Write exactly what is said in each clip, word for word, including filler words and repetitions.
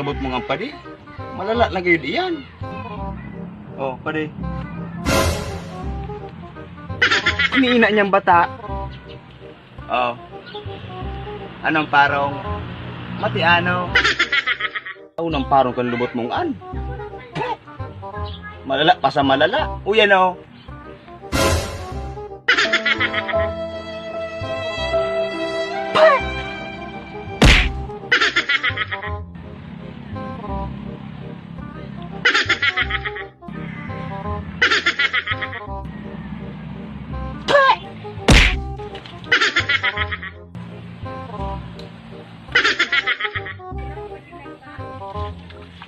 Bot mo nga, padi. Malala na gayud iyan. Oh, padi. Iniina niyang bata. Oh. Anong parong? Matiano? Aw, nang parong kan lubot mong an. Malala pa sa malala. Uy, ano?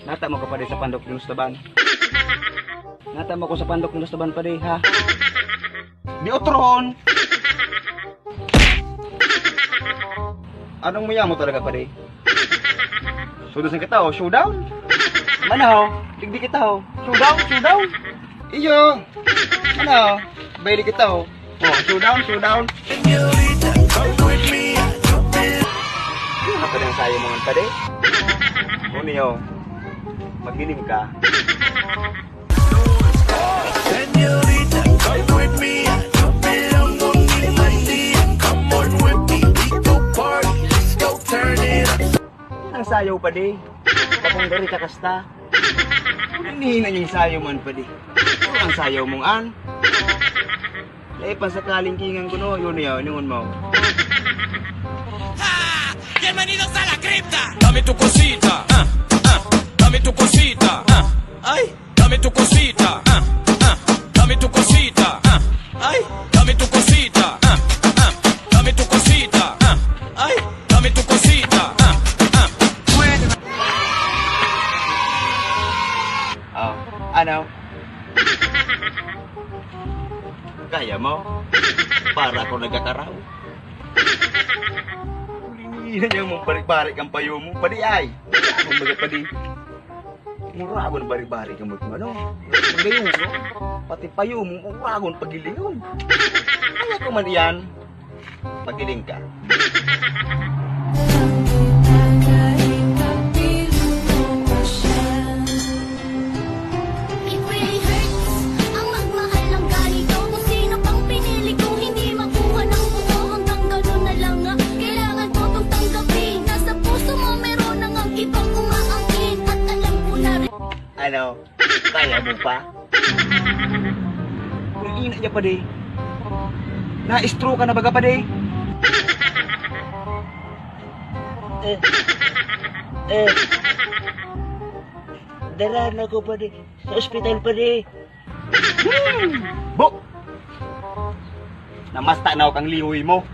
Nata mo ka pa rin sa pandok ng lustaban. Nata mo ko sa pandok ng lustaban pa rin, ha? Di otrohon! Anong muya mo talaga, pare? Sudos na kita, oh. Showdown? Manaw, digdi kita, oh. Showdown, showdown. Iyo. Ano? Baili kita, oh. Oh, showdown, showdown. Ano ka pa ng sayo mo, pare? Uniyo, magdilim ka. Ang sayaw pa di. Papunggari ka kasta. Hinihinan yung sayaw man pa di. Ang sayaw mong an. Dai pa sakaling kingan ko, no? Yun, yun, yun mo. Bienvenidos a la cripta. Dame tu cosita, ah, ah. Dame tu cosita, ah. Ay, dame tu cosita, ah, ah. Dame tu cosita, ah. Ay, dame tu cosita, ah, ah. Dame tu cosita, ah. Ay, dame tu cosita, ah, ah. Oh, ano? Kaya mo? Para ako nagkakaraw. Hinihinan niya mong balik-balik ang payo mo. Padi ay. Ako mga padi. Mura ako ng balik-balik ang mga ano. Magayon, no? Pati payo mo, mura ako ng pagilingon. Kaya ko man iyan. Pagiling ka. It really hurts ang magmahal ng ganito. Kung sino pang pinili kong hindi makuha ng buo, hanggang ganun na lang nga. Kailangan ko tong tanggapin. Nasa puso mo meron na ngang ibang umaangkin. At alam ko na rin. Ano? Kaya mo pa? Kung ina niya pa di. Na-stroke ka na baga pa di? Eh. Eh. Dara na ko pa di. Sa ospital pa di. Bo! Namasta na ako kang lihoy mo.